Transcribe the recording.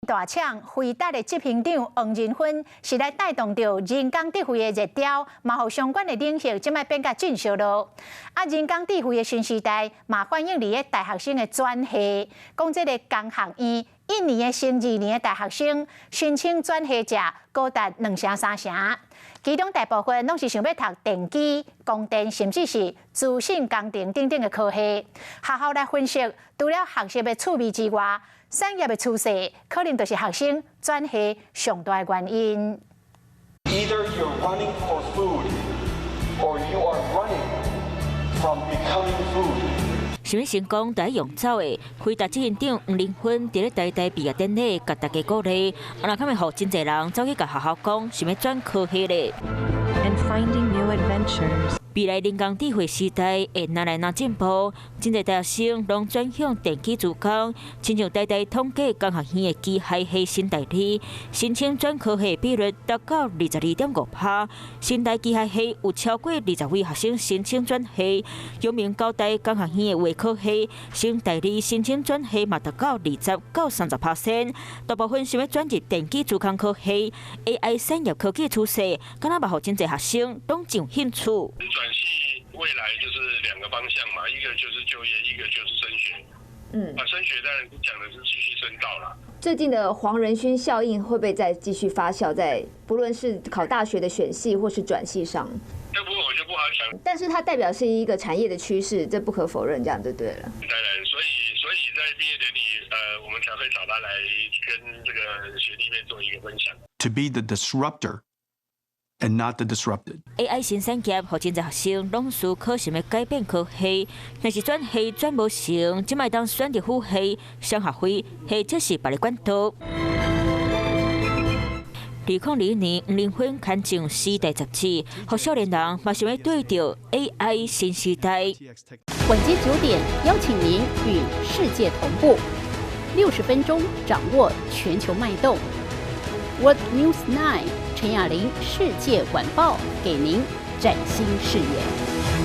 大廠輝達的執行長黃仁勳是來帶動著人工智慧的熱潮，嘛予相關的領域這擺變甲真燒熱。啊，人工智慧的新時代嘛反映佇咧大學生的轉系，講這个工學院一年的升二年的大學生申請轉系者高達兩成三成，其中大部分攏是想欲讀電機、光電，甚至是資訊工程等等的科系。學校來分析，除了學習的趣味之外，產業的趨勢可能就是學生轉系上大的原因。 Either you're running for food, or you are running from becoming food. 想欲成功，著愛用走的。輝達執行長黃仁勳佇咧台大畢業典禮，共大家鼓勵，啊，若較會予真濟人走去共學校講，想欲轉科系咧。 And finding new adventures. 未來人工智慧時代會愈來愈進步，真濟大學生攏轉向電機資工，親像台大統計工學院的機械系新大二，申請轉科系比率達到22.5%，新大機械系有超過20位學生申請轉系，陽明交大工學院的畫科系，升大二申請轉系嘛達到20到30%，大部分想欲轉入電機資工科系，AI 產業科技趨勢，敢若嘛予真濟學生攏真有興趣。轉系未來就是兩個方向嘛，一個就是就業，一個就是升學。啊，升學當然講的是繼續深造啦。最近的黃仁勳效應會不會再繼續發酵在不論是考大學的選系或是轉系上？這部分我就不好講。但是它代表是一個產業的趨勢，這不可否認，這樣就對了。當然，所以在畢業典禮，我們才會找他來跟這個學弟妹做一個分享。 To be the disruptor and not the disrupted. AI 新產業，予真濟學生攏思考想欲改變科系，若是轉系轉無成，這擺當選擇輔系、雙學位，或者是別个管道。2021年，黃仁勳刊上《時代》雜誌，予少年人嘛想欲對著 AI 新時代。晚間9點，邀請您與世界同步，60分鐘掌握全球脈動。World News 9 陳雅玲世界晚報，給您嶄新視野。